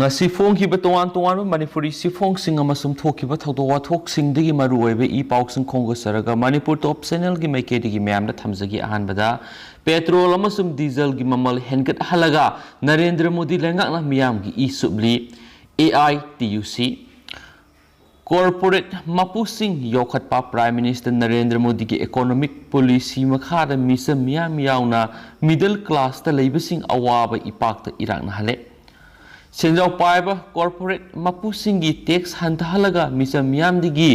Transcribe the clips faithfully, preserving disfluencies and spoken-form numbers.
ꯉꯁꯤ ꯐꯣꯡꯈꯤꯕ ꯇꯣꯉꯥꯟ ꯇꯣꯉꯥꯟꯕ ꯃꯅꯤꯄꯨꯔꯤ ꯆꯦꯐꯣꯡꯁꯤꯡ ꯑꯃꯁꯨꯡ ꯊꯣꯛꯈꯤꯕ ꯊꯧꯗꯣꯛ ꯋꯥꯊꯣꯛꯁꯤꯡꯗꯒꯤ ꯃꯔꯨꯑꯣꯏꯕ ꯏ ꯄꯥꯎꯁꯤꯡ ꯈꯣꯝꯒꯠꯆꯔꯒ ꯃꯅꯤꯄꯨꯔ ꯇꯣꯞ ꯆꯦꯅꯦꯜꯒꯤ ꯃꯥꯏꯀꯩꯗꯒꯤ ꯃꯌꯥꯝꯗ ꯊꯝꯖꯒꯦ꯫ ꯑꯍꯥꯟꯕꯗ, ꯄꯦꯇ꯭ꯔꯣꯜ ꯑꯃꯁꯨꯡ ꯗꯤꯖꯜꯒꯤ ꯃꯃꯜ ꯍꯦꯟꯒꯠꯍꯜꯂꯒ ꯅꯔꯦꯟꯗ꯭ꯔ ꯃꯣꯗꯤ ꯂꯩꯉꯥꯛꯅ ꯃꯤꯌꯥꯝꯒꯤ E ꯆꯨꯞꯂꯤ꯫ A I T U ꯁꯤ꯫ ꯀꯣꯔꯄꯣꯔꯦꯠ ꯃꯄꯨꯁꯤꯡ ꯌꯣꯛꯈꯠꯄ꯫ ꯄ꯭ꯔꯥꯏꯝ ꯃꯤꯅꯤꯁꯇꯔ ꯅꯔꯦꯟꯗ꯭ꯔ ꯃꯣꯗꯤꯒꯤ ꯏꯀꯣꯅꯣꯃꯤꯛ ꯄꯣꯂꯤꯁꯤ ꯃꯈꯥꯗ ꯃꯤꯆꯝ ꯃꯤꯌꯥꯝ ꯌꯥꯎꯅ ꯃꯤꯗꯜ ꯀ꯭ꯂꯥꯁꯇ ꯂꯩꯕꯁꯤꯡ ꯑꯋꯥꯕ ꯏꯄꯥꯛꯇ ꯏꯔꯥꯛꯅꯍꯜꯂꯦ꯫ ꯁꯦꯟꯖꯥꯎ ꯄꯥꯏꯕ ꯀꯣꯔꯄꯣꯔꯦꯠ ꯃꯄꯨꯁꯤꯡꯒꯤ ꯇꯦꯛꯁ ꯍꯟꯊꯍꯜꯂꯒ ꯃꯤꯆꯝ ꯃꯤꯌꯥꯝꯗꯒꯤ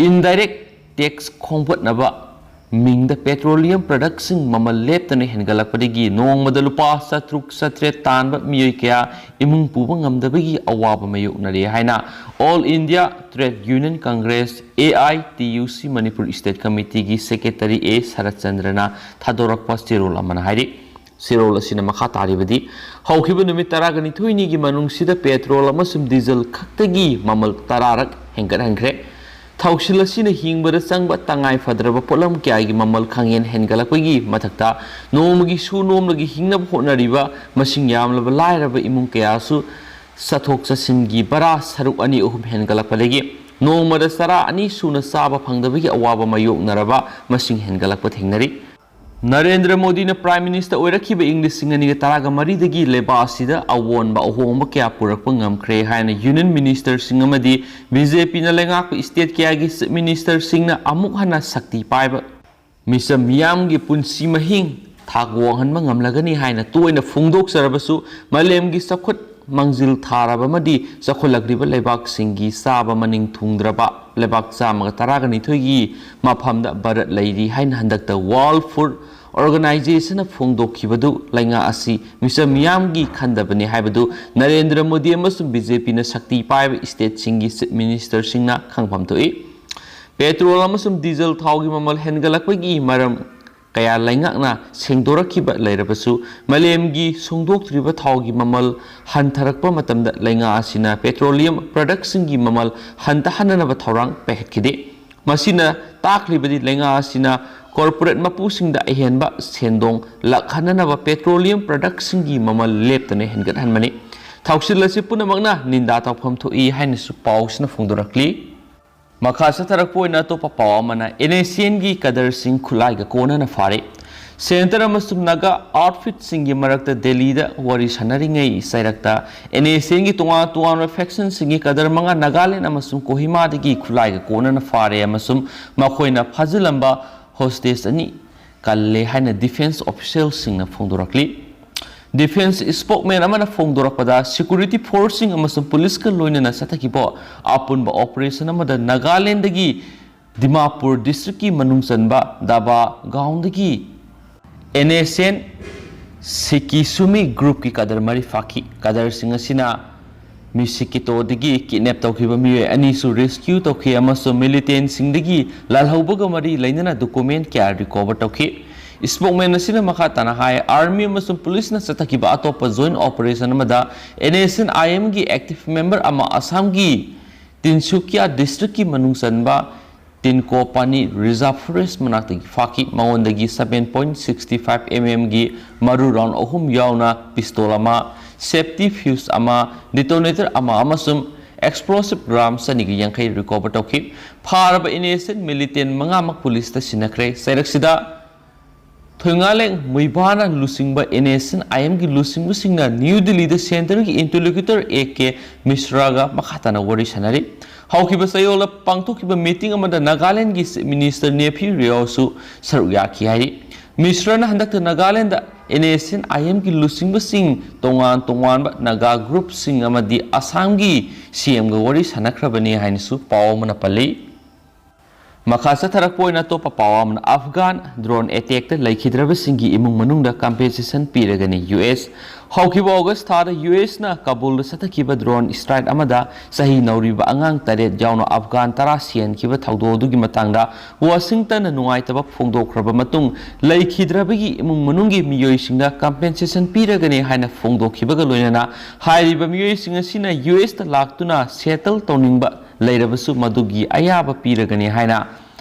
ꯏꯟꯗꯥꯏꯔꯦꯛ ꯇꯦꯛꯁ ꯈꯣꯝꯒꯠꯅꯕ ꯃꯤꯡꯗ ꯄꯦꯇ꯭ꯔꯣꯂꯤꯌꯝ ꯄ꯭ꯔꯗꯛꯁꯤꯡ ꯃꯃꯜ ꯂꯦꯞꯇꯅ ꯍꯦꯟꯒꯠꯂꯛꯄꯗꯒꯤ ꯅꯣꯡꯃꯗ ꯂꯨꯄꯥ ꯆꯥꯇ꯭ꯔꯨꯛ ꯆꯥꯇ꯭ꯔꯦꯠ ꯇꯥꯟꯕ ꯃꯤꯑꯣꯏ ꯀꯌꯥ ꯏꯃꯨꯡ ꯄꯨꯕ ꯉꯝꯗꯕꯒꯤ ꯑꯋꯥꯕ ꯃꯥꯌꯣꯛꯅꯔꯦ ꯍꯥꯏꯅ All India Trade Union Congress, A I T U C, Manipur state ꯀꯃꯤꯇꯤꯒꯤ ꯁꯦꯀ꯭ꯔꯦꯇꯔꯤ ꯑꯦ ꯁꯔꯠꯆꯟꯗ꯭ꯔꯅ ꯊꯥꯗꯣꯔꯛꯄ ꯆꯦꯔꯣꯜ ꯑꯃꯅ ꯍꯥꯏꯔꯤ꯫ ꯆꯦꯔꯣꯜ ꯑꯁꯤꯅ ꯃꯈꯥ ꯇꯥꯔꯤꯕꯗꯤ, ꯍꯧꯈꯤꯕ ꯅꯨꯃꯤꯠ ꯇꯔꯥꯅꯤꯊꯣꯏꯅꯤꯒꯤ ꯃꯅꯨꯡꯁꯤꯗ ꯄꯦꯇ꯭ꯔꯣꯜ ꯑꯃꯁꯨꯡ ꯗꯤꯖꯜ ꯈꯛꯇꯒꯤ ꯃꯃꯜ ꯇꯔꯥꯔꯛ ꯍꯦꯟꯒꯠꯍꯟꯈ꯭ꯔꯦ꯫ ꯊꯧꯁꯤꯜ ꯑꯁꯤꯅ ꯍꯤꯡꯕꯗ ꯆꯪꯕ ꯇꯉꯥꯏ ꯐꯗ꯭ꯔꯕ ꯄꯣꯠꯂꯝ ꯀꯌꯥꯒꯤ ꯃꯃꯜ ꯈꯪꯍꯦꯟ ꯍꯦꯟꯒꯠꯂꯛꯄꯒꯤ ꯃꯊꯛꯇ, ꯅꯣꯡꯃꯒꯤ ꯁꯨ ꯅꯣꯝꯂꯒ ꯍꯤꯡꯅꯕ ꯍꯣꯠꯅꯔꯤꯕ ꯃꯁꯤꯡ ꯌꯥꯝꯂꯕ ꯂꯥꯏꯔꯕ ꯏꯃꯨꯡ ꯀꯌꯥꯁꯨ ꯆꯠꯊꯣꯛ ꯆꯠꯁꯤꯟꯒꯤ ꯚꯔꯥ ꯁꯔꯨꯛ ꯑꯅꯤ ꯑꯍꯨꯝ ꯍꯦꯟꯒꯠꯂꯛꯄꯗꯒꯤ ꯅꯣꯡꯃꯗ ꯆꯔꯥ ꯑꯅꯤ ꯁꯨꯅ ꯆꯥꯕ ꯐꯪꯗꯕꯒꯤ ꯑꯋꯥꯕ ꯃꯥꯌꯣꯛꯅꯔꯕ ꯃꯁꯤꯡ ꯍꯦꯟꯒꯠꯂꯛꯄ ꯊꯦꯡꯅꯔꯤ꯫ ꯅꯔꯦꯟꯗ꯭ꯔ ꯃꯣꯗꯤꯅ ꯄ꯭ꯔꯥꯏꯝ ꯃꯤꯅꯤꯁꯇꯔ ꯑꯣꯏꯔꯛꯈꯤꯕ ꯏꯪ ꯂꯤꯁꯤꯡ ꯑꯅꯤꯒ ꯇꯔꯥꯒ ꯃꯔꯤꯗꯒꯤ ꯂꯩꯕꯥꯛ ꯑꯁꯤꯗ ꯑꯑꯣꯟꯕ ꯑꯍꯣꯡꯕ ꯀꯌꯥ ꯄꯨꯔꯛꯄ ꯉꯝꯈ꯭ꯔꯦ ꯍꯥꯏꯅ ꯌꯨꯅꯤꯌꯟ ꯃꯤꯅꯤꯁꯇꯔꯁꯤꯡ ꯑꯃꯗꯤ ꯕꯤ ꯖꯦ ꯄꯤꯅ ꯂꯩꯉꯥꯛꯄ ꯁ꯭ꯇꯦꯠ ꯀꯌꯥꯒꯤ ꯆꯤꯐ ꯃꯤꯅꯤꯁꯇꯔꯁꯤꯡꯅ ꯑꯃꯨꯛ ꯍꯟꯅ ꯁꯛꯇꯤ ꯄꯥꯏꯕ ꯃꯤꯆꯝ ꯃꯤꯌꯥꯝꯒꯤ ꯄꯨꯟꯁꯤ ꯃꯍꯤꯡ ꯊꯥꯛ ꯋꯥꯡꯍꯟꯕ ꯉꯝꯂꯒꯅꯤ ꯍꯥꯏꯅ ꯇꯣꯏꯅ ꯐꯣꯡꯗꯣꯛꯆꯔꯕꯁꯨ, ꯃꯥꯂꯦꯝꯒꯤ ꯆꯥꯎꯈꯠ ꯃꯥꯡꯖꯤꯜ ꯊꯥꯔꯕ ꯑꯃꯗꯤ ꯆꯥꯎꯈꯠꯂꯛꯂꯤꯕ ꯂꯩꯕꯥꯛꯁꯤꯡꯒꯤ ꯆꯥꯕ ꯃꯅꯤꯡ ꯊꯨꯡꯗ꯭ꯔꯕ ꯂꯩꯕꯥꯛ ꯆꯥꯝꯃꯒ ꯇꯔꯥꯒ ꯅꯤꯊꯣꯏꯒꯤ ꯃꯐꯝꯗ ꯚꯥꯔꯠ ꯂꯩꯔꯤ ꯍꯥꯏꯅ ꯍꯟꯗꯛꯇ ꯋꯥꯔꯜꯗ ꯐꯨꯗ ꯑꯣꯔꯒꯅꯥꯏꯖꯦꯁꯟꯅ ꯐꯣꯡꯗꯣꯛꯈꯤꯕꯗꯨ ꯂꯩꯉꯥꯛ ꯑꯁꯤ ꯃꯤꯆꯝ ꯃꯤꯌꯥꯝꯒꯤ ꯈꯟꯗꯕꯅꯤ ꯍꯥꯏꯕꯗꯨ ꯅꯔꯦꯟꯗ꯭ꯔ ꯃꯣꯗꯤ ꯑꯃꯁꯨꯡ ꯕꯤ ꯖꯦ ꯄꯤꯅ ꯁꯛꯇꯤ ꯄꯥꯏꯕ ꯁ꯭ꯇꯦꯠꯁꯤꯡꯒꯤ ꯆꯤꯐ ꯃꯤꯅꯤꯁꯇꯔꯁꯤꯡꯅ ꯈꯪꯐꯝ ꯊꯣꯛꯏ꯫ ꯄꯦꯇ꯭ꯔꯣꯜ ꯑꯃꯁꯨꯡ ꯗꯤꯖꯜ ꯊꯥꯎꯒꯤ ꯃꯃꯜ ꯍꯦꯟꯒꯠꯂꯛꯄꯒꯤ ꯃꯔꯝ ꯀꯌꯥ ꯂꯩꯉꯥꯛꯅ ꯁꯦꯡꯗꯣꯔꯛꯈꯤꯕ ꯂꯩꯔꯕꯁꯨ, ꯃꯥꯂꯦꯝꯒꯤ ꯁꯨꯡꯗꯣꯛꯇ꯭ꯔꯤꯕ ꯊꯥꯎꯒꯤ ꯃꯃꯜ ꯍꯟꯊꯔꯛꯄ ꯃꯇꯝꯗ ꯂꯩꯉꯥꯛ ꯑꯁꯤꯅ ꯄꯦꯇ꯭ꯔꯣꯂꯤꯌꯝ ꯄ꯭ꯔꯗꯛꯁꯤꯡꯒꯤ ꯃꯃꯜ ꯍꯟꯊꯍꯟꯅꯅꯕ ꯊꯧꯔꯥꯡ ꯄꯥꯏꯈꯠꯈꯤꯗꯦ꯫ ꯃꯁꯤꯅ ꯇꯥꯛꯂꯤꯕꯗꯤ ꯂꯩꯉꯥꯛ ꯑꯁꯤꯅ ꯀꯣꯔꯄꯣꯔꯦꯠ ꯃꯄꯨꯁꯤꯡꯗ ꯑꯍꯦꯟꯕ ꯁꯦꯟꯗꯣꯡ ꯂꯥꯛꯍꯟꯅꯅꯕ ꯄꯦꯇ꯭ꯔꯣꯂꯤꯌꯝ ꯄ꯭ꯔꯗꯛꯁꯤꯡꯒꯤ ꯃꯃꯜ ꯂꯦꯞꯇꯅ ꯍꯦꯟꯒꯠꯍꯟꯕꯅꯤ꯫ ꯊꯧꯁꯤꯜ ꯑꯁꯤ ꯄꯨꯝꯅꯃꯛꯅ ꯅꯤꯟꯗꯥ ꯇꯧꯐꯝ ꯊꯣꯛꯏ ꯍꯥꯏꯅꯁꯨ ꯄꯥꯎꯁꯤꯅ ꯐꯣꯡꯗꯣꯔꯛꯂꯤ꯫ ꯃꯈꯥ ꯆꯠꯊꯔꯛꯄ ꯑꯣꯏꯅ ꯑꯇꯣꯞꯄ ꯄꯥꯎ ꯑꯃꯅ, ꯑꯦꯟ ꯑꯦꯁ ꯑꯦꯟꯒꯤ ꯀꯗꯔꯁꯤꯡ ꯈꯨꯠꯂꯥꯏꯒ ꯀꯣꯟꯅꯅ ꯐꯥꯔꯦ꯫ ꯁꯦꯟꯇꯔ ꯑꯃꯁꯨꯡ ꯅꯥꯒꯥ ꯑꯥꯎꯠꯐꯤꯠꯁꯤꯡꯒꯤ ꯃꯔꯛꯇ ꯗꯦꯜꯂꯤꯗ ꯋꯥꯔꯤ ꯁꯥꯟꯅꯔꯤꯉꯩ ꯆꯩꯔꯛꯇ ꯑꯦꯟ ꯑꯦꯁ ꯑꯦꯟꯒꯤ ꯇꯣꯉꯥꯟ ꯇꯣꯉꯥꯟꯕ ꯐꯦꯛꯁꯟꯁꯤꯡꯒꯤ ꯀꯗꯔ ꯃꯉꯥ ꯅꯥꯒꯥꯂꯦꯟ ꯑꯃꯁꯨꯡ ꯀꯣꯍꯤꯃꯥꯗꯒꯤ ꯈꯨꯠꯂꯥꯏꯒ ꯀꯣꯟꯅꯅ ꯐꯥꯔꯦ ꯑꯃꯁꯨꯡ ꯃꯈꯣꯏꯅ ꯐꯥꯖꯤꯜꯂꯝꯕ ꯍꯣꯁꯇꯦꯖ ꯑꯅꯤ ꯀꯜꯂꯦ ꯍꯥꯏꯅ ꯗꯤꯐꯦꯟꯁ ꯑꯣꯐꯤꯁꯤꯌꯦꯜꯁꯤꯡꯅ ꯐꯣꯡꯗꯣꯔꯛꯂꯤ꯫ ꯗꯤꯐꯦꯟꯁ ꯁ꯭ꯄꯣꯛꯃꯦꯟ ꯑꯃꯅ ꯐꯣꯡꯗꯣꯔꯛꯄꯗ, ꯁꯦꯀ꯭ꯌꯨꯔꯤꯇꯤ ꯐꯣꯔꯁꯁꯤꯡ ꯑꯃꯁꯨꯡ ꯄꯨꯂꯤꯁꯀ ꯂꯣꯏꯅꯅ ꯆꯠꯊꯈꯤꯕ ꯑꯄꯨꯟꯕ ꯑꯣꯄꯔꯦꯁꯟ ꯑꯃꯗ ꯅꯥꯒꯥꯂꯦꯟꯗꯒꯤ ꯗꯤꯃꯥꯄꯨꯔ ꯗꯤꯁꯇ꯭ꯔꯤꯛꯀꯤ ꯃꯅꯨꯡ ꯆꯟꯕ ꯗꯥꯕꯥ ꯒꯥꯎꯟꯗꯒꯤ ꯑꯦꯟ ꯑꯦꯁ ꯑꯦꯟ ꯁꯤꯀꯤꯁꯨꯃꯤ ꯒ꯭ꯔꯨꯞꯀꯤ ꯀꯗꯔ ꯃꯔꯤ ꯐꯥꯈꯤ꯫ ꯀꯗꯔꯁꯤꯡ ꯑꯁꯤꯅ ꯃꯤꯁꯤꯀꯤꯇꯣꯗꯒꯤ ꯀꯤꯗꯅꯦꯞ ꯇꯧꯈꯤꯕ ꯃꯤꯑꯣꯏ ꯑꯅꯤꯁꯨ ꯔꯦꯁꯀ꯭ꯌꯨ ꯇꯧꯈꯤ ꯑꯃꯁꯨꯡ ꯃꯤꯂꯤꯇꯦꯟꯁꯤꯡꯗꯒꯤ ꯂꯥꯜꯍꯧꯕꯒ ꯃꯔꯤ ꯂꯩꯅꯅ ꯗꯣꯀꯨꯃꯦꯟ ꯀꯌꯥ ꯔꯤꯀꯣꯚꯔ ꯇꯧꯈꯤ꯫ ꯁ꯭ꯄꯣꯛꯃꯦꯟ ꯑꯁꯤꯅ ꯃꯈꯥ ꯇꯥꯅ ꯍꯥꯏ, ꯑꯥꯔꯃꯤ ꯑꯃꯁꯨꯡ ꯄꯨꯂꯤꯁꯅ ꯆꯠꯊꯈꯤꯕ ꯑꯇꯣꯞꯄ ꯖꯣꯏꯟ ꯑꯣꯄꯔꯦꯁꯟ ꯑꯃꯗ ꯑꯦꯟ ꯑꯦꯁ ꯑꯦꯟ ꯑꯥꯏ ꯑꯦꯝꯒꯤ ꯑꯦꯛꯇꯤꯚ ꯃꯦꯝꯕꯔ ꯑꯃ ꯑꯁꯥꯝꯒꯤ ꯇꯤꯟꯁꯨꯀꯤꯌꯥ ꯗꯤꯁꯇ꯭ꯔꯤꯛꯀꯤ ꯃꯅꯨꯡ ꯆꯟꯕ ꯇꯤꯟꯀꯣꯄꯥꯅꯤ ꯔꯤꯖꯥꯔꯚ ꯐꯣꯔꯦꯁ ꯃꯅꯥꯛꯇꯒꯤ ꯐꯥꯈꯤ꯫ ꯃꯉꯣꯟꯗꯒꯤ seven point sixty five M M ꯒꯤ ꯃꯔꯨ ꯔꯥꯎꯟ ꯑꯍꯨꯝ ꯌꯥꯎꯅ ꯄꯤꯁꯇꯣꯜ ꯑꯃ, ꯁꯦꯐꯇꯤ ꯐ꯭ꯌꯨꯁ ꯑꯃ, ꯗꯤꯇꯣꯅꯦꯇꯔ ꯑꯃ ꯑꯃꯁꯨꯡ ꯑꯦꯛꯁꯄ꯭ꯂꯣꯁꯤꯚ ꯒ꯭ꯔꯥꯝ ꯆꯅꯤꯒ ꯌꯥꯡꯈꯩ ꯔꯤꯀꯣꯚꯔ ꯇꯧꯈꯤ꯫ ꯐꯥꯔꯕ ꯑꯦꯟ ꯑꯦꯁ ꯑꯦꯟ ꯃꯤꯂꯤꯇꯦꯟ ꯃꯉꯥꯃꯛ ꯄꯨꯂꯤꯁꯇ ꯁꯤꯟꯅꯈ꯭ꯔꯦ꯫ ꯆꯩꯔꯛꯁꯤꯗ ꯊꯣꯏꯉꯥꯂꯦꯡ ꯃꯨꯏꯕꯥꯅ ꯂꯨꯆꯤꯡꯕ ꯑꯦꯟ ꯑꯦꯁ ꯑꯦꯟ ꯑꯥꯏ ꯑꯦꯝꯒꯤ ꯂꯨꯆꯤꯡꯕꯁꯤꯡꯅ ꯅ꯭ꯌꯨ ꯗꯤꯜꯂꯤꯗ ꯁꯦꯟꯇꯔꯒꯤ ꯏꯟꯇꯔꯂꯣꯀ꯭ꯌꯨꯇꯔ ꯑꯦ ꯀꯦ ꯃꯤꯁ꯭ꯔꯥꯒ ꯃꯈꯥ ꯇꯥꯅ ꯋꯥꯔꯤ ꯁꯥꯟꯅꯔꯤ꯫ ꯍꯧꯈꯤꯕ ꯆꯌꯣꯜꯗ ꯄꯥꯡꯊꯣꯛꯈꯤꯕ ꯃꯤꯇꯤꯡ ꯑꯃꯗ ꯅꯥꯒꯥꯂꯦꯟꯗꯒꯤ ꯆꯤꯐ ꯃꯤꯅꯤꯁꯇꯔ ꯅꯦꯐ꯭ꯌꯨ ꯔꯤꯑꯣꯁꯨ ꯁꯔꯨꯛ ꯌꯥꯈꯤ ꯍꯥꯏꯔꯤ꯫ ꯃꯤꯁ꯭ꯔꯥꯅ ꯍꯟꯗꯛꯇ ꯅꯥꯒꯥꯂꯦꯟꯗ ꯑꯦꯟ ꯑꯦꯁ ꯑꯦꯟ ꯑꯥꯏ ꯑꯦꯝꯒꯤ ꯂꯨꯆꯤꯡꯕꯁꯤꯡ, ꯇꯣꯉꯥꯟ ꯇꯣꯉꯥꯟꯕ ꯅꯥꯒꯥ ꯒ꯭ꯔꯨꯞꯁꯤꯡ ꯑꯃꯗꯤ ꯑꯁꯥꯝꯒꯤ ꯁꯤ ꯑꯦꯝꯒ ꯋꯥꯔꯤ ꯁꯥꯟꯅꯈ꯭ꯔꯕꯅꯤ ꯍꯥꯏꯅꯁꯨ ꯄꯥꯎ ꯑꯃꯅ ꯄꯜꯂꯤ꯫ ꯃꯈꯥ ꯆꯠꯊꯔꯛꯄ ꯑꯣꯏꯅ ꯑꯇꯣꯞꯄ ꯄꯥꯎ ꯑꯃꯅ, ꯑꯐꯒꯥꯟ ꯗ꯭ꯔꯣꯟ ꯑꯦꯇꯦꯛꯇ ꯂꯩꯈꯤꯗ꯭ꯔꯕꯁꯤꯡꯒꯤ ꯏꯃꯨꯡ ꯃꯅꯨꯡꯗ ꯀꯝꯄꯦꯟꯁꯦꯁꯟ ꯄꯤꯔꯒꯅꯤ ꯌꯨ ꯑꯦꯁ꯫ ꯍꯧꯈꯤꯕ ꯑꯣꯒꯁ ꯊꯥꯗ ꯌꯨ ꯑꯦꯁꯅ ꯀꯥꯕꯨꯜꯗ ꯆꯠꯊꯈꯤꯕ ꯗ꯭ꯔꯣꯟ ꯁ꯭ꯇ꯭ꯔꯥꯏꯛ ꯑꯃꯗ ꯆꯍꯤ ꯅꯧꯔꯤꯕ ꯑꯉꯥꯡ ꯇꯔꯦꯠ ꯌꯥꯎꯅ ꯑꯐꯒꯥꯟ ꯇꯔꯥ ꯁꯤꯍꯟꯈꯤꯕ ꯊꯧꯗꯣꯛ ꯑꯗꯨꯒꯤ ꯃꯇꯥꯡꯗ ꯋꯥꯁꯤꯡꯇꯟꯅ ꯅꯨꯡꯉꯥꯏꯇꯕ ꯐꯣꯡꯗꯣꯛꯈ꯭ꯔꯕ ꯃꯇꯨꯡ, ꯂꯩꯈꯤꯗ꯭ꯔꯕꯒꯤ ꯏꯃꯨꯡ ꯃꯅꯨꯡꯒꯤ ꯃꯤꯑꯣꯏꯁꯤꯡꯗ ꯀꯝꯄꯦꯟꯁꯦꯁꯟ ꯄꯤꯔꯒꯅꯤ ꯍꯥꯏꯅ ꯐꯣꯡꯗꯣꯛꯈꯤꯕꯒ ꯂꯣꯏꯅꯅ ꯍꯥꯏꯔꯤꯕ ꯃꯤꯑꯣꯏꯁꯤꯡ ꯑꯁꯤꯅ ꯌꯨ ꯑꯦꯁꯇ ꯂꯥꯛꯇꯨꯅ ꯁꯦꯇꯜ ꯇꯧꯅꯤꯡꯕ ꯂꯩꯔꯕꯁꯨ ꯃꯗꯨꯒꯤ ꯑꯌꯥꯕ ꯄꯤꯔꯒꯅꯤ ꯍꯥꯏꯅ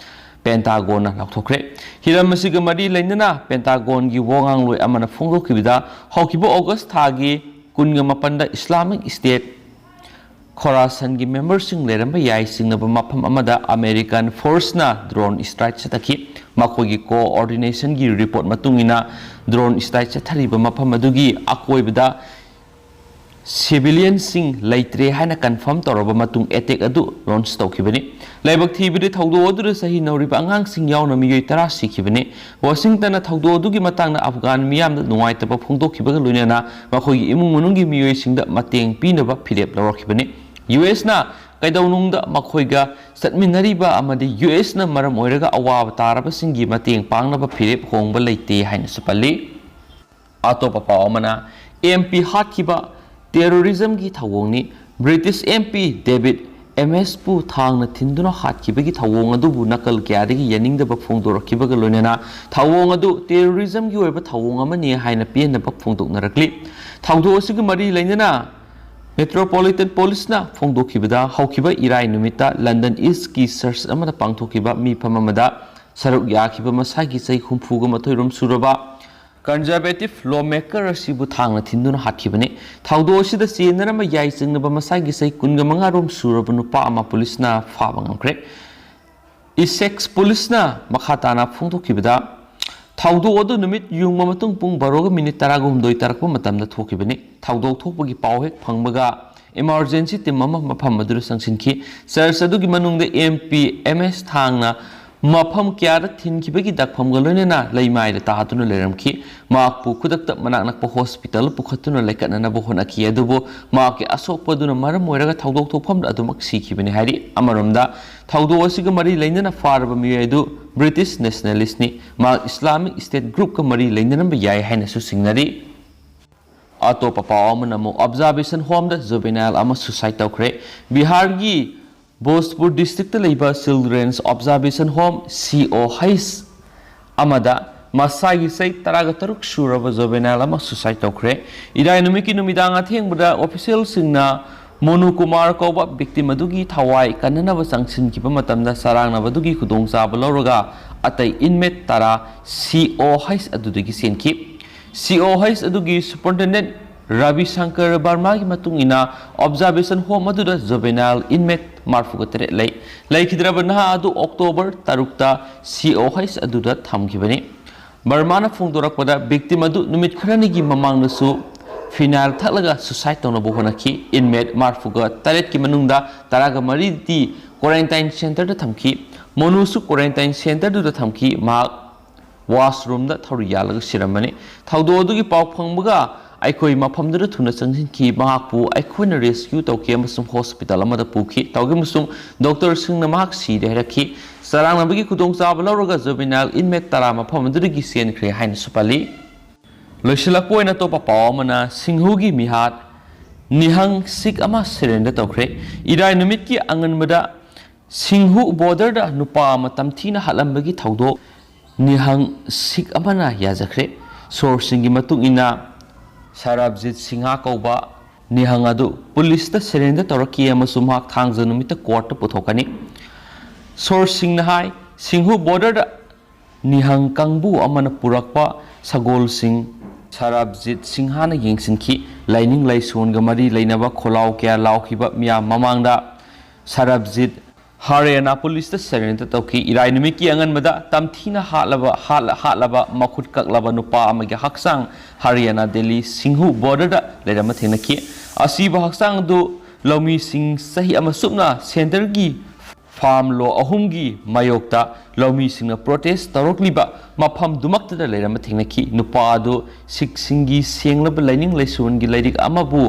ꯄꯦꯟꯇꯥꯒꯣꯟꯅ ꯂꯥꯎꯊꯣꯛꯈ꯭ꯔꯦ꯫ ꯍꯤꯔꯝ ꯑꯁꯤꯒ ꯃꯔꯤ ꯂꯩꯅꯅ ꯄꯦꯟꯇꯥꯒꯣꯟꯒꯤ ꯋꯥꯉꯥꯡꯂꯣꯏ ꯑꯃꯅ ꯐꯣꯡꯗꯣꯛꯈꯤꯕꯗ, ꯍꯧꯈꯤꯕ ꯑꯣꯒꯁ ꯊꯥꯒꯤ ꯀꯨꯟꯒ ꯃꯥꯄꯟꯗ ꯏꯁꯂꯥꯃꯤꯛ ꯁ꯭ꯇꯦꯠ ꯈꯣꯔꯥꯁꯟꯒꯤ ꯃꯦꯝꯕꯔꯁꯤꯡ ꯂꯩꯔꯝꯕ ꯌꯥꯏ ꯆꯤꯡꯅꯕ ꯃꯐꯝ ꯑꯃꯗ ꯑꯃꯦꯔꯤꯀꯥꯟ ꯐꯣꯔꯁꯅ ꯗ꯭ꯔꯣꯟ ꯁ꯭ꯇ꯭ꯔꯥꯏꯛ ꯆꯠꯊꯈꯤ꯫ ꯃꯈꯣꯏꯒꯤ ꯀꯣꯑꯣꯔꯗꯤꯅꯦꯁꯟꯒꯤ ꯔꯤꯄꯣꯔꯠ ꯃꯇꯨꯡ ꯏꯟꯅ, ꯗ꯭ꯔꯣꯟ ꯁ꯭ꯇ꯭ꯔꯥꯏꯛ ꯆꯠꯊꯔꯤꯕ ꯃꯐꯝ ꯑꯗꯨꯒꯤ ꯑꯀꯣꯏꯕꯗ ꯁꯤꯚꯤꯂꯤꯌꯟꯁꯤꯡ ꯂꯩꯇ꯭ꯔꯦ ꯍꯥꯏꯅ ꯀꯟꯐꯥꯔꯝ ꯇꯧꯔꯕ ꯃꯇꯨꯡ ꯑꯦꯇꯦꯛ ꯑꯗꯨ ꯂꯣꯟꯆ ꯇꯧꯈꯤꯕꯅꯤ꯫ ꯂꯥꯏꯕꯛ ꯊꯤꯕꯗꯤ, ꯊꯧꯗꯣꯛ ꯑꯗꯨꯗ ꯆꯍꯤ ꯅꯧꯔꯤꯕ ꯑꯉꯥꯡꯁꯤꯡ ꯌꯥꯎꯅ ꯃꯤꯑꯣꯏ ꯇꯔꯥ ꯁꯤꯈꯤꯕꯅꯤ꯫ ꯋꯥꯁꯤꯡꯇꯟꯅ ꯊꯧꯗꯣꯛ ꯑꯗꯨꯒꯤ ꯃꯇꯥꯡꯗ ꯑꯐꯒꯥꯟ ꯃꯤꯌꯥꯝꯗ ꯅꯨꯡꯉꯥꯏꯇꯕ ꯐꯣꯡꯗꯣꯛꯈꯤꯕꯒ ꯂꯣꯏꯅꯅ ꯃꯈꯣꯏꯒꯤ ꯏꯃꯨꯡ ꯃꯅꯨꯡꯒꯤ ꯃꯤꯑꯣꯏꯁꯤꯡꯗ ꯃꯇꯦꯡ ꯄꯤꯅꯕ ꯐꯤꯔꯦꯞ ꯂꯧꯔꯛꯈꯤꯕꯅꯤ꯫ ꯌꯨ ꯑꯦꯁꯅ ꯀꯩꯗꯧꯅꯨꯡꯗ ꯃꯈꯣꯏꯒ ꯆꯠꯃꯤꯟꯅꯔꯤꯕ ꯑꯃꯗꯤ ꯌꯨ ꯑꯦꯁꯅ ꯃꯔꯝ ꯑꯣꯏꯔꯒ ꯑꯋꯥꯕ ꯇꯥꯔꯕꯁꯤꯡꯒꯤ ꯃꯇꯦꯡ ꯄꯥꯡꯅꯕ ꯐꯤꯔꯦꯞ ꯍꯣꯡꯕ ꯂꯩꯇꯦ ꯍꯥꯏꯅꯁꯨ ꯄꯜꯂꯤ꯫ ꯑꯇꯣꯞꯄ ꯄꯥꯎ ꯑꯃꯅ, ꯑꯦꯝ ꯄꯤ ꯍꯥꯠꯈꯤꯕ ꯇꯦꯔꯣꯔꯤꯖꯝꯒꯤ ꯊꯧꯑꯣꯡꯅꯤ꯫ ꯕ꯭ꯔꯤꯇꯤꯁ ꯑꯦꯝ ꯄꯤ ꯗꯦꯕꯤꯗ ꯑꯦꯝ ꯑꯦꯁꯄꯨ ꯊꯥꯡꯅ ꯊꯤꯟꯗꯨꯅ ꯍꯥꯠꯈꯤꯕꯒꯤ ꯊꯧꯑꯣꯡ ꯑꯗꯨꯕꯨ ꯅꯥꯀꯜ ꯀꯌꯥꯗꯒꯤ ꯌꯥꯅꯤꯡꯗꯕ ꯐꯣꯡꯗꯣꯔꯛꯈꯤꯕꯒ ꯂꯣꯏꯅꯅ ꯊꯧꯑꯣꯡ ꯑꯗꯨ ꯇꯦꯔꯣꯔꯤꯖꯝꯒꯤ ꯑꯣꯏꯕ ꯊꯧꯑꯣꯡ ꯑꯃꯅꯤ ꯍꯥꯏꯅ ꯄꯦꯟꯗꯕ ꯐꯣꯡꯗꯣꯛꯅꯔꯛꯂꯤ꯫ ꯊꯧꯗꯣꯛ ꯑꯁꯤꯒ ꯃꯔꯤ ꯂꯩꯅꯅ ꯃꯦꯇ꯭ꯔꯣꯄꯣꯂꯤꯇꯟ ꯄꯨꯂꯤꯁꯅ ꯐꯣꯡꯗꯣꯛꯈꯤꯕꯗ, ꯍꯧꯈꯤꯕ ꯏꯔꯥꯏ ꯅꯨꯃꯤꯠꯇ ꯂꯟꯗꯟ ꯏꯁꯀꯤ ꯆꯔꯆ ꯑꯃꯗ ꯄꯥꯡꯊꯣꯛꯈꯤꯕ ꯃꯤꯐꯝ ꯑꯃꯗ ꯁꯔꯨꯛ ꯌꯥꯈꯤꯕ ꯃꯁꯥꯒꯤ ꯆꯍꯤ ꯍꯨꯝꯐꯨꯒ ꯃꯥꯊꯣꯏ ꯔꯣꯝ ꯁꯨꯔꯕ ꯀꯟꯖꯔꯕꯦꯇꯤꯚ ꯂꯣ ꯃꯦꯀꯔ ꯑꯁꯤꯕꯨ ꯊꯥꯡꯅ ꯊꯤꯟꯗꯨꯅ ꯍꯥꯠꯈꯤꯕꯅꯤ꯫ ꯊꯧꯗꯣꯛ ꯑꯁꯤꯗ ꯆꯦꯟꯅꯔꯝꯕ ꯌꯥꯏ ꯆꯤꯡꯅꯕ ꯃꯁꯥꯒꯤ ꯆꯍꯤ ꯀꯨꯟꯒ ꯃꯉꯥ ꯔꯣꯝ ꯁꯨꯔꯕ ꯅꯨꯄꯥ ꯑꯃ ꯄꯨꯂꯤꯁꯅ ꯐꯥꯕ ꯉꯝꯈ꯭ꯔꯦ꯫ ꯏꯁꯦꯛꯁ ꯄꯨꯂꯤꯁꯅ ꯃꯈꯥ ꯇꯥꯅ ꯐꯣꯡꯗꯣꯛꯈꯤꯕꯗ, ꯊꯧꯗꯣꯛ ꯑꯗꯨ ꯅꯨꯃꯤꯠ ꯌꯨꯡꯕ ꯃꯇꯨꯡ ꯄꯨꯡ ꯕꯥꯔꯣꯒ ꯃꯤꯅꯤꯠ ꯇꯔꯥꯒ ꯍꯨꯝꯗꯣꯏ ꯇꯥꯔꯛꯄ ꯃꯇꯝꯗ ꯊꯣꯛꯈꯤꯕꯅꯤ꯫ ꯊꯧꯗꯣꯛ ꯊꯣꯛꯄꯒꯤ ꯄꯥꯎ ꯍꯦꯛ ꯐꯪꯕꯒ ꯏꯃꯥꯔꯖꯦꯟꯁꯤ ꯇꯤꯝ ꯑꯃ ꯃꯐꯝ ꯑꯗꯨꯗ ꯆꯪꯁꯤꯟꯈꯤ꯫ ꯆꯔꯆ ꯑꯗꯨꯒꯤ ꯃꯅꯨꯡꯗ ꯑꯦꯝ ꯄꯤ ꯑꯦꯝ ꯑꯦꯁ ꯊꯥꯡꯅ ꯃꯐꯝ ꯀꯌꯥꯗ ꯊꯤꯟꯈꯤꯕꯒꯤ ꯗꯛꯐꯝꯒ ꯂꯣꯏꯅꯅ ꯂꯩꯃꯥꯏꯗ ꯇꯥꯗꯨꯅ ꯂꯩꯔꯝꯈꯤ꯫ ꯃꯍꯥꯛꯄꯨ ꯈꯨꯗꯛꯇ ꯃꯅꯥꯛ ꯅꯛꯄ ꯍꯣꯁꯄꯤꯇꯥꯜꯗ ꯄꯨꯈꯠꯇꯨꯅ ꯂꯩꯈꯠꯅꯅꯕ ꯍꯣꯠꯅꯈꯤ, ꯑꯗꯨꯕꯨ ꯃꯍꯥꯛꯀꯤ ꯑꯁꯣꯛꯄ ꯑꯗꯨꯅ ꯃꯔꯝ ꯑꯣꯏꯔꯒ ꯊꯧꯗꯣꯛ ꯊꯣꯛꯐꯝꯗ ꯑꯗꯨꯃꯛ ꯁꯤꯈꯤꯕꯅꯤ ꯍꯥꯏꯔꯤ꯫ ꯑꯃꯔꯣꯝꯗ, ꯊꯧꯗꯣꯛ ꯑꯁꯤꯒ ꯃꯔꯤ ꯂꯩꯅꯅ ꯐꯥꯔꯕ ꯃꯤꯑꯣꯏ ꯑꯗꯨ ꯕ꯭ꯔꯤꯇꯤꯁ ꯅꯦꯁꯅꯦꯂꯤꯁ꯭ꯠꯅꯤ꯫ ꯃꯍꯥꯛ ꯏꯁꯂꯥꯃꯤꯛ ꯁ꯭ꯇꯦꯠ ꯒ꯭ꯔꯨꯞꯀ ꯃꯔꯤ ꯂꯩꯅꯔꯝꯕ ꯌꯥꯏ ꯍꯥꯏꯅꯁꯨ ꯆꯤꯡꯅꯔꯤ꯫ ꯑꯇꯣꯞꯄ ꯄꯥꯎ ꯑꯃꯅ ꯑꯃꯨꯛ ꯑꯣꯕꯖꯥꯔꯕꯦꯁꯟ ꯍꯣꯝꯗ ꯖꯨꯕꯦꯅꯥꯏꯜ ꯑꯃ ꯁꯨꯁꯥꯏꯗ ꯇꯧꯈ꯭ꯔꯦ꯫ ꯕꯤꯍꯥꯔꯒꯤ ꯚꯣꯖꯄꯨꯔ ꯗꯤꯁꯇ꯭ꯔꯤꯛꯇ ꯂꯩꯕ ꯆꯤꯜꯗ꯭ꯔꯦꯟꯁ ꯑꯣꯕꯖꯥꯔꯕꯦꯁꯟ ꯍꯣꯝ, ꯁꯤ ꯑꯣ ꯍꯩꯆ, ꯑꯃꯗ ꯃꯁꯥꯒꯤ ꯆꯍꯤ ꯇꯔꯥꯒ ꯇꯔꯨꯛ ꯁꯨꯔꯕ ꯖꯨꯕꯦꯅꯥꯏꯜ ꯑꯃ ꯁꯨꯁꯥꯏꯗ ꯇꯧꯈ꯭ꯔꯦ꯫ ꯏꯔꯥꯏ ꯅꯨꯃꯤꯠꯀꯤ ꯅꯨꯃꯤꯗꯥꯡ ꯑꯊꯦꯡꯕꯗ ꯑꯣꯐꯤꯁꯤꯌꯦꯜꯁꯤꯡꯅ ꯃꯣꯅꯨ ꯀꯨꯃꯥꯔ ꯀꯧꯕ ꯚꯤꯛꯇꯤꯝ ꯑꯗꯨꯒꯤ ꯊꯋꯥꯏ ꯀꯟꯅꯅꯕ ꯆꯪꯁꯤꯟꯈꯤꯕ ꯃꯇꯝꯗ ꯆꯔꯥꯡꯅꯕꯗꯨꯒꯤ ꯈꯨꯗꯣꯡꯆꯥꯕ ꯂꯧꯔꯒ ꯑꯇꯩ ꯏꯟꯃꯦꯠ ꯇꯔꯥ ꯁꯤ ꯑꯣ ꯍꯩꯆ ꯑꯗꯨꯗꯒꯤ ꯆꯦꯟꯈꯤ꯫ ꯁꯤ ꯑꯣ ꯍꯩꯆ ꯑꯗꯨꯒꯤ ꯁꯨꯄꯔꯤꯟꯇꯦꯟꯗꯦꯟꯠ ꯔꯕꯤ ꯁꯪꯀꯔ ꯕꯔꯃꯥꯒꯤ ꯃꯇꯨꯡ ꯏꯟꯅ, ꯑꯣꯕꯖꯥꯔꯕꯦꯁꯟ ꯍꯣꯝ ꯑꯗꯨꯗ ꯖꯨꯕꯦꯅꯥꯏꯜ ꯏꯟꯃꯦꯠ ꯃꯔꯤꯐꯨꯒ ꯇꯔꯦꯠ ꯂꯩ꯫ ꯂꯩꯈꯤꯗ꯭ꯔꯕ ꯅꯍꯥ ꯑꯗꯨ ꯑꯣꯛꯇꯣꯕꯔ ꯇꯔꯨꯛꯇ ꯁꯤ ꯑꯣ ꯑꯩꯆ ꯑꯗꯨꯗ ꯊꯝꯈꯤꯕꯅꯤ꯫ ꯕꯔꯃꯥꯅ ꯐꯣꯡꯗꯣꯔꯛꯄꯗ, ꯚꯤꯛꯇꯤꯝ ꯑꯗꯨ ꯅꯨꯃꯤꯠ ꯈꯔꯅꯤꯒꯤ ꯃꯃꯥꯡꯗꯁꯨ ꯐꯤꯅꯥꯏꯜ ꯊꯛꯂꯒ ꯁꯨꯁꯥꯏꯗ ꯇꯧꯅꯕ ꯍꯣꯠꯅꯈꯤ꯫ ꯏꯟꯃꯦꯠ ꯃꯔꯤꯐꯨꯒ ꯇꯔꯦꯠꯀꯤ ꯃꯅꯨꯡꯗ ꯇꯔꯥꯒ ꯃꯔꯤꯗꯤ ꯀ꯭ꯋꯥꯔꯦꯟꯇꯥꯏꯟ ꯁꯦꯟꯇꯔꯗ ꯊꯝꯈꯤ꯫ ꯃꯣꯅꯨꯁꯨ ꯀ꯭ꯋꯥꯔꯦꯟꯇꯥꯏꯟ ꯁꯦꯟꯇꯔꯗꯨꯗ ꯊꯝꯈꯤ꯫ ꯃꯍꯥꯛ ꯋꯥꯁꯔꯨꯝꯗ ꯊꯧꯔꯤ ꯌꯥꯜꯂꯒ ꯁꯤꯔꯝꯕꯅꯤ꯫ ꯊꯧꯗꯣꯛ ꯑꯗꯨꯒꯤ ꯄꯥꯎ ꯐꯪꯕꯒ ꯑꯩꯈꯣꯏ ꯃꯐꯝꯗꯨꯗ ꯊꯨꯅ ꯆꯪꯁꯤꯟꯈꯤ꯫ ꯃꯍꯥꯛꯄꯨ ꯑꯩꯈꯣꯏꯅ ꯔꯦꯁꯀ꯭ꯌꯨ ꯇꯧꯈꯤ ꯑꯃꯁꯨꯡ ꯍꯣꯁꯄꯤꯇꯥꯜ ꯑꯃꯗ ꯄꯨꯈꯤ꯫ ꯇꯧꯈꯤ ꯑꯃꯁꯨꯡ ꯗꯣꯛꯇꯔꯁꯤꯡꯅ ꯃꯍꯥꯛ ꯁꯤꯔꯦ ꯍꯥꯏꯔꯛꯈꯤ꯫ ꯆꯔꯥꯡꯅꯕꯒꯤ ꯈꯨꯗꯣꯡꯆꯥꯕ ꯂꯧꯔꯒ ꯖꯨꯕꯦꯅꯥꯏꯜ ꯏꯟꯃꯦꯠ ꯇꯔꯥ ꯃꯐꯝ ꯑꯗꯨꯗꯒꯤ ꯆꯦꯟꯈ꯭ꯔꯦ ꯍꯥꯏꯅꯁꯨ ꯄꯜꯂꯤ꯫ ꯂꯣꯏꯁꯤꯜꯂꯛꯄ ꯑꯣꯏꯅ ꯑꯇꯣꯞꯄ ꯄꯥꯎ ꯑꯃꯅ, ꯁꯤꯡꯍꯨꯒꯤ ꯃꯤꯍꯥꯠ, ꯅꯤꯍꯪ ꯁꯤꯈ ꯑꯃ ꯁꯔꯦꯟꯗꯔ ꯇꯧꯈ꯭ꯔꯦ꯫ ꯏꯔꯥꯏ ꯅꯨꯃꯤꯠꯀꯤ ꯑꯉꯟꯕꯗ ꯁꯤꯡꯍꯨ ꯕꯣꯔꯗꯔꯗ ꯅꯨꯄꯥ ꯑꯃ ꯇꯝꯊꯤꯅ ꯍꯥꯠꯂꯝꯕꯒꯤ ꯊꯧꯗꯣꯛ ꯅꯤꯍꯪ ꯁꯤꯈ ꯑꯃꯅ ꯌꯥꯖꯈ꯭ꯔꯦ꯫ ꯁꯣꯔꯁꯁꯤꯡꯒꯤ ꯃꯇꯨꯡ ꯏꯟꯅ, ꯁꯔꯕꯖꯤꯠ ꯁꯤꯡꯍ ꯀꯧꯕ ꯅꯤꯍꯪ ꯑꯗꯨ ꯄꯨꯂꯤꯁꯇ ꯁꯔꯦꯟꯗꯔ ꯇꯧꯔꯛꯈꯤ ꯑꯃꯁꯨꯡ ꯃꯍꯥꯛ ꯊꯥꯡꯖ ꯅꯨꯃꯤꯠꯇ ꯀꯣꯔꯠꯇ ꯄꯨꯊꯣꯛꯀꯅꯤ꯫ ꯁꯣꯔꯁꯁꯤꯡꯅ ꯍꯥꯏ, ꯁꯤꯡꯍꯨ ꯕꯣꯔꯗꯔꯗ ꯅꯤꯍꯪ ꯀꯥꯡꯕꯨ ꯑꯃꯅ ꯄꯨꯔꯛꯄ ꯁꯒꯣꯜꯁꯤꯡ ꯁꯔꯕꯖꯤꯠ ꯁꯤꯡꯍꯅ ꯌꯦꯡꯁꯤꯟꯈꯤ꯫ ꯂꯥꯏꯅꯤꯡ ꯂꯥꯏꯁꯣꯟꯒ ꯃꯔꯤ ꯂꯩꯅꯕ ꯈꯣꯜꯂꯥꯎ ꯀꯌꯥ ꯂꯥꯎꯈꯤꯕ ꯃꯤꯌꯥꯝ ꯃꯃꯥꯡꯗ ꯁꯔꯕꯖꯤꯠ ꯍꯔꯤꯌꯥꯅꯥ ꯄꯨꯂꯤꯁꯇ ꯁꯔꯦꯟꯗꯔ ꯇꯧꯈꯤ꯫ ꯏꯔꯥꯏ ꯅꯨꯃꯤꯠꯀꯤ ꯑꯉꯟꯕꯗ ꯇꯝꯊꯤꯅ ꯍꯥꯠꯂꯕ, ꯍꯥꯠ-, ꯍꯥꯠꯂꯕ ꯃꯈꯨꯠ ꯀꯛꯂꯕ ꯅꯨꯄꯥ ꯑꯃꯒꯤ ꯍꯛꯆꯥꯡ ꯍꯔꯤꯌꯥꯅꯥ ꯗꯦꯜꯂꯤ ꯁꯤꯡꯍꯨ ꯕꯣꯔꯗꯔꯗ ꯂꯩꯔꯝꯕ ꯊꯦꯡꯅꯈꯤ꯫ ꯑꯁꯤꯕ ꯍꯛꯆꯥꯡ ꯑꯗꯨ ꯂꯧꯃꯤꯁꯤꯡ ꯆꯍꯤ ꯑꯃ ꯆꯨꯞꯅ ꯁꯦꯟꯇꯔꯒꯤ ꯐꯥꯔꯝ ꯂꯣ ꯑꯍꯨꯝꯒꯤ ꯃꯥꯌꯣꯛꯇ ꯂꯧꯃꯤꯁꯤꯡꯅ ꯄ꯭ꯔꯣꯇꯦꯁ ꯇꯧꯔꯛꯂꯤꯕ ꯃꯐꯝꯗꯨꯃꯛꯇꯗ ꯂꯩꯔꯝꯕ ꯊꯦꯡꯅꯈꯤ꯫ ꯅꯨꯄꯥ ꯑꯗꯨ ꯁꯤꯈꯁꯤꯡꯒꯤ ꯁꯦꯡꯂꯕ ꯂꯥꯏꯅꯤꯡ ꯂꯥꯏꯁꯣꯟꯒꯤ ꯂꯥꯏꯔꯤꯛ ꯑꯃꯕꯨ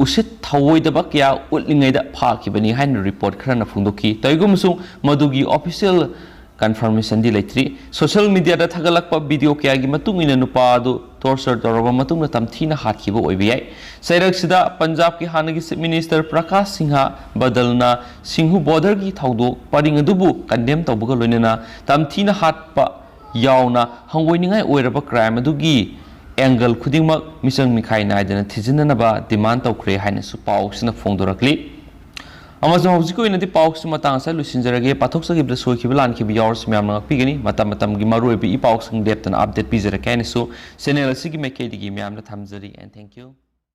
ꯎꯁꯤꯠ ꯊꯑꯣꯏꯗꯕ ꯀꯌꯥ ꯎꯠꯂꯤꯉꯩꯗ ꯐꯥꯈꯤꯕꯅꯤ ꯍꯥꯏꯅ ꯔꯤꯄꯣꯔꯠ ꯈꯔꯅ ꯐꯣꯡꯗꯣꯛꯈꯤ꯫ ꯇꯧꯏꯒꯨꯝꯕꯁꯨꯡ ꯃꯗꯨꯒꯤ ꯑꯣꯐꯤꯁꯤꯌꯦꯜ ꯀꯟꯐꯔꯃꯦꯁꯟꯗꯤ ꯂꯩꯇ꯭ꯔꯤ꯫ ꯁꯣꯁꯤꯌꯦꯜ ꯃꯤꯗꯤꯌꯥꯗ ꯊꯥꯒꯠꯂꯛꯄ ꯚꯤꯗꯤꯑꯣ ꯀꯌꯥꯒꯤ ꯃꯇꯨꯡ ꯏꯟꯅ ꯅꯨꯄꯥ ꯑꯗꯨ ꯇꯣꯔꯆꯔ ꯇꯧꯔꯕ ꯃꯇꯨꯡꯗ ꯇꯝꯊꯤꯅ ꯍꯥꯠꯈꯤꯕ ꯑꯣꯏꯕ ꯌꯥꯏ꯫ ꯆꯩꯔꯛꯁꯤꯗ ꯄꯟꯖꯥꯕꯀꯤ ꯍꯥꯟꯅꯒꯤ ꯆꯤꯐ ꯃꯤꯅꯤꯁꯇꯔ ꯄ꯭ꯔꯀꯥꯁ ꯁꯤꯡꯍ ꯕꯗꯜꯅ ꯁꯤꯡꯍꯨ ꯕꯣꯔꯗꯔꯒꯤ ꯊꯧꯗꯣꯛ ꯄꯔꯤꯡ ꯑꯗꯨꯕꯨ ꯀꯟꯗꯦꯝ ꯇꯧꯕꯒ ꯂꯣꯏꯅꯅ ꯇꯝꯊꯤꯅ ꯍꯥꯠꯄ ꯌꯥꯎꯅ ꯍꯪꯒꯣꯏꯅꯤꯡꯉꯥꯏ ꯑꯣꯏꯔꯕ ꯀ꯭ꯔꯥꯏꯝ ꯑꯗꯨꯒꯤ ꯑꯦꯡꯒꯜ ꯈꯨꯗꯤꯡꯃꯛ ꯃꯤꯆꯪ ꯃꯤꯈꯥꯏ ꯅꯥꯏꯗꯅ ꯊꯤꯖꯤꯟꯅꯅꯕ ꯗꯤꯃꯥꯟ ꯇꯧꯈ꯭ꯔꯦ ꯍꯥꯏꯅꯁꯨ ꯄꯥꯎꯁꯤꯅ ꯐꯣꯡꯗꯣꯔꯛꯂꯤ꯫ ꯑꯃꯁꯨꯡ ꯍꯧꯖꯤꯛꯀꯤ ꯑꯣꯏꯅꯗꯤ ꯄꯥꯎꯁꯤ ꯃꯇꯥꯡ ꯑꯁꯤꯗ ꯂꯣꯏꯁꯤꯟꯖꯔꯒꯦ꯫ ꯄꯥꯊꯣꯛꯆꯈꯤꯕꯗ ꯁꯣꯏꯈꯤꯕ ꯂꯥꯟꯈꯤꯕ ꯌꯥꯎꯔꯁꯨ ꯃꯌꯥꯝꯅ ꯉꯥꯛꯄꯤꯒꯅꯤ꯫ ꯃꯇꯝ ꯃꯇꯝꯒꯤ ꯃꯔꯨꯑꯣꯏꯕ ꯏ ꯄꯥꯎꯁꯤꯡ ꯂꯦꯞꯇꯅ ꯑꯞꯗꯦꯠ ꯄꯤꯖꯔꯛꯀꯦ ꯍꯥꯏꯅꯁꯨ ꯆꯦꯅꯦꯜ ꯑꯁꯤꯒꯤ ꯃꯥꯏꯀꯩꯗꯒꯤ ꯃꯌꯥꯝꯗ ꯊꯝꯖꯔꯤ꯫ And thank you.